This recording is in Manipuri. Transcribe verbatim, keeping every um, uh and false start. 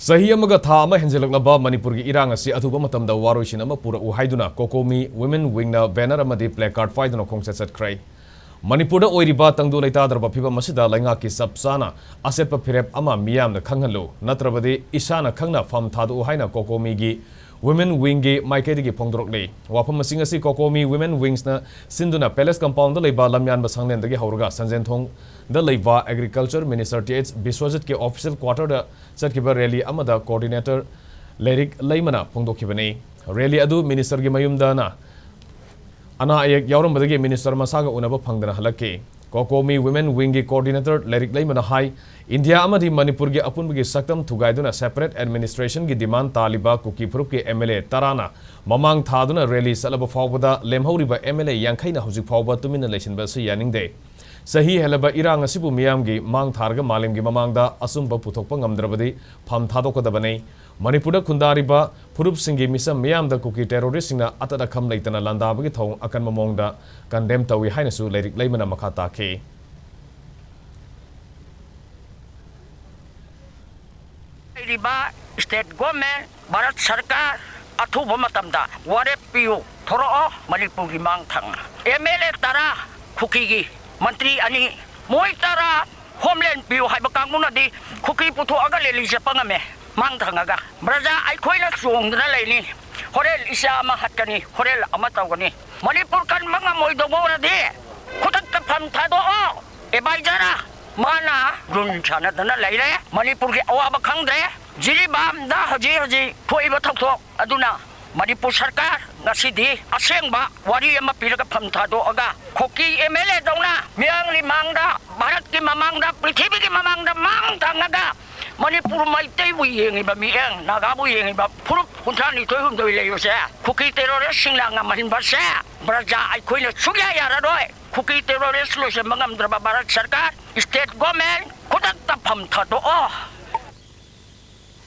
ꯆꯍꯤ ꯑꯃꯒ ꯊꯥ ꯑꯃ ꯍꯦꯟꯖꯜꯂꯛꯂꯕ ꯃꯅꯤꯄꯨꯔꯒꯤ ꯏꯔꯥꯡ ꯑꯁꯤ ꯑꯊꯨꯕ ꯃꯇꯝꯗ ꯋꯥꯔꯣꯏꯁꯤꯟ ꯑꯃ ꯄꯨꯔꯛꯎ ꯍꯥꯏꯗꯨꯅ COCOMI Women Wingꯅ banner ꯑꯃꯗꯤ placard ꯄꯥꯏꯗꯨꯅ ꯈꯣꯡꯆꯠ ꯆꯠꯈ꯭ꯔꯦ꯫ ꯃꯅꯤꯄꯨꯔꯗ ꯑꯣꯏꯔꯤꯕ ꯇꯪꯗꯨ ꯂꯩꯇꯥꯗ꯭ꯔꯕ ꯐꯤꯕꯝ ꯑꯁꯤꯗ ꯂꯩꯉꯥꯛꯀꯤ ꯆꯞ ꯆꯥꯅ ꯑꯆꯦꯠꯄ ꯐꯤꯔꯦꯞ ꯑꯃ ꯃꯤꯌꯥꯝꯗ ꯈꯪꯍꯜꯂꯨ, ꯅꯠꯇ꯭ꯔꯕꯗꯤ ꯏꯁꯥꯅ ꯈꯪꯅ ꯐꯝ ꯊꯥꯗꯣꯛꯎ ꯍꯥꯏꯅ COCOMIꯒꯤ Women Wingꯒꯤ ꯃꯥꯏꯀꯩꯗꯒꯤ ꯐꯣꯡꯗꯣꯔꯛꯂꯤ꯫ ꯋꯥꯐꯝꯁꯤꯡ ꯑꯁꯤ COCOMI Women Wingsꯅ ꯁꯤꯟꯗꯨꯅ Palace Compoundꯗ ꯂꯩꯕ ꯂꯝꯌꯥꯟꯕ ꯁꯪꯂꯦꯟꯗꯒꯤ ꯍꯧꯔꯒ ꯁꯟꯖꯦꯟꯊꯣꯡꯗ ꯂꯩꯕ Agriculture Minister ꯇꯤ ꯑꯩꯆ ꯕꯤꯁ꯭ꯋꯖꯤꯠꯀꯤ official quarterꯗ ꯆꯠꯈꯤꯕ rally ꯑꯃꯗ coordinator ꯂꯩꯔꯤꯛ ꯂꯩꯃꯅ ꯐꯣꯡꯗꯣꯛꯈꯤꯕꯅꯤ꯫ Rally ꯑꯗꯨ ministerꯒꯤ ꯃꯌꯨꯝꯗꯅ ꯑꯅꯥ ꯑꯌꯦꯛ ꯌꯥꯎꯔꯝꯕꯗꯒꯤ minister ꯃꯁꯥꯒ ꯎꯅꯕ ꯐꯪꯗꯅ ꯍꯜꯂꯛꯈꯤ꯫ COCOMI Women Wingꯒꯤ coordinator ꯂꯩꯔꯤꯛ ꯂꯩꯃꯅ ꯍꯥꯏ, ꯏꯟꯗꯤꯌꯥ ꯑꯃꯗꯤ ꯃꯅꯤꯄꯨꯔꯒꯤ ꯑꯄꯨꯟꯕꯒꯤ ꯁꯛꯇꯝ ꯊꯨꯒꯥꯏꯗꯨꯅ separate administrationꯒꯤ demand ꯇꯥꯜꯂꯤꯕ ꯀꯨꯀꯤ ꯐꯨꯔꯨꯞꯀꯤ MLA ꯇꯔꯥꯅ ꯃꯃꯥꯡ ꯊꯥꯗꯨꯅ rally ꯆꯠꯂꯕ ꯐꯥꯎꯕꯗ ꯂꯦꯝꯍꯧꯔꯤꯕ MLA ꯌꯥꯡꯈꯩꯅ ꯍꯧꯖꯤꯛ ꯐꯥꯎꯕ ꯇꯨꯃꯤꯟꯅ ꯂꯩꯁꯤꯟꯕ ꯑꯁꯤ ꯌꯥꯅꯤꯡꯗꯦ꯫ ꯆꯍꯤ ꯍꯦꯜꯂꯕ ꯏꯔꯥꯡ ꯑꯁꯤꯕꯨ ꯃꯤꯌꯥꯝꯒꯤ ꯃꯥꯡ ꯊꯥꯔꯒ ꯃꯥꯂꯦꯝꯒꯤ ꯃꯃꯥꯡꯗ ꯑꯆꯨꯝꯕ ꯄꯨꯊꯣꯛꯄ ꯉꯝꯗ꯭ꯔꯕꯗꯤ ꯐꯝ ꯊꯥꯗꯣꯛꯀꯗꯕꯅꯤ꯫ ꯃꯅꯤꯄꯨꯔꯗ ꯈꯨꯟꯗꯥꯔꯤꯕ ꯐꯨꯔꯨꯞꯁꯤꯡꯒꯤ ꯃꯤꯆꯝ ꯃꯤꯌꯥꯝꯗ ꯀꯨꯀꯤ terroristꯁꯤꯡꯅ ꯑꯇꯠ ꯑꯀꯝ ꯂꯩꯇꯅ ꯂꯥꯟꯗꯥꯕꯒꯤ ꯊꯧꯑꯣꯡ ꯑꯀꯟꯕ ꯃꯑꯣꯡꯗ condemn ꯇꯧꯏ ꯍꯥꯏꯅꯁꯨ ꯂꯩꯔꯤꯛ ꯂꯩꯃꯅ ꯃꯈꯥ ꯇꯥꯈꯤ꯫ ꯂꯩꯔꯤꯕ state government, ꯚꯥꯔꯠ ꯁꯔꯀꯥꯔ, ꯑꯊꯨꯕ ꯃꯇꯝꯗ ꯋꯥꯔꯦꯞ ꯄꯤꯌꯨ, ꯊꯣꯔꯛꯑꯣ ꯃꯅꯤꯄꯨꯔꯒꯤ ꯃꯥꯡ ꯊꯥꯡꯅ꯫ MLA ꯇꯔꯥ, ꯀꯨꯀꯤꯒꯤ ꯃꯟꯇ꯭ꯔꯤ ꯑꯅꯤ, ꯃꯣꯏ ꯇꯔꯥ homeland ꯄꯤꯌꯨ ꯍꯥꯏꯕ ꯀꯥꯡꯕꯨꯅꯗꯤ ꯀꯨꯀꯤ ꯄꯨꯊꯣꯛꯑꯒ rally ꯆꯠꯄ ꯉꯝꯃꯦ꯫ ꯃꯥꯡ ꯊꯥꯡꯉꯒ ꯄ꯭ꯔꯖꯥ ꯑꯩꯈꯣꯏꯅ ꯆꯣꯡꯗꯅ ꯂꯩꯅꯤ꯫ ꯍꯣꯔꯦꯟ ꯏꯆꯥ ꯑꯃ ꯍꯠꯀꯅꯤ, ꯍꯣꯔꯦꯟ ꯑꯃ ꯇꯧꯒꯅꯤ꯫ ꯃꯅꯤꯄꯨꯔ ꯀꯟꯕ ꯉꯝꯃꯣꯏꯗꯧꯕ ꯑꯣꯏꯔꯗꯤ ꯈꯨꯗꯛꯇ ꯐꯝ ꯊꯥꯗꯣꯛꯑꯣ꯫ Advisor ꯃꯥꯅ ꯔꯨꯟ ꯁꯥꯟꯅꯗꯅ ꯂꯩꯔꯦ꯫ ꯃꯅꯤꯄꯨꯔꯒꯤ ꯑꯋꯥꯕ ꯈꯪꯗ꯭ꯔꯦ꯫ ꯖꯤꯔꯤꯕꯥꯝꯗ ꯍꯧꯖꯤꯛ ꯍꯧꯖꯤꯛ ꯊꯣꯛꯏꯕ ꯊꯧꯗꯣꯛ ꯑꯗꯨꯅ ꯃꯅꯤꯄꯨꯔ ꯁꯔꯀꯥꯔ ꯉꯁꯤꯗꯤ ꯑꯁꯦꯡꯕ ꯋꯥꯔꯤ ꯑꯃ ꯄꯤꯔꯒ ꯐꯝ ꯊꯥꯗꯣꯛꯑꯒ ꯀꯨꯀꯤ MLAꯗꯧꯅ ꯃꯤꯌꯥꯝꯒꯤ ꯃꯥꯡꯗ, ꯚꯥꯔꯠꯀꯤ ꯃꯃꯥꯡꯗ, ꯄ꯭ꯔꯤꯊꯤꯕꯤꯒꯤ ꯃꯃꯥꯡꯗ ꯃꯥꯡ ꯊꯥꯡꯉꯒ ꯃꯅꯤꯄꯨꯔ ꯃꯩꯇꯩꯕꯨ ꯌꯦꯡꯉꯤꯕ ꯃꯤꯠꯌꯦꯡ, ꯅꯥꯒꯥꯕꯨ ꯌꯦꯡꯉꯤꯕ ꯐꯨꯔꯨꯞ ꯀꯨꯟꯊ꯭ꯔꯥ ꯅꯤꯊꯣꯏ ꯍꯨꯝꯗꯣꯏ ꯂꯩꯕꯁꯦ ꯀꯨꯀꯤ terroristꯁꯤꯡꯅ ꯉꯝꯍꯟꯕꯁꯦ ꯄ꯭ꯔꯖꯥ ꯑꯩꯈꯣꯏꯅ ꯁꯨꯛꯌꯥ ꯌꯥꯔꯔꯣꯏ꯫ ꯀꯨꯀꯤ terrorist ꯂꯣꯏꯁꯤꯟꯕ ꯉꯝꯗ꯭ꯔꯕ ꯚꯥꯔꯠ ꯁꯔꯀꯥꯔ, state government ꯈꯨꯗꯛꯇ ꯐꯝ ꯊꯥꯗꯣꯛꯑꯣ꯫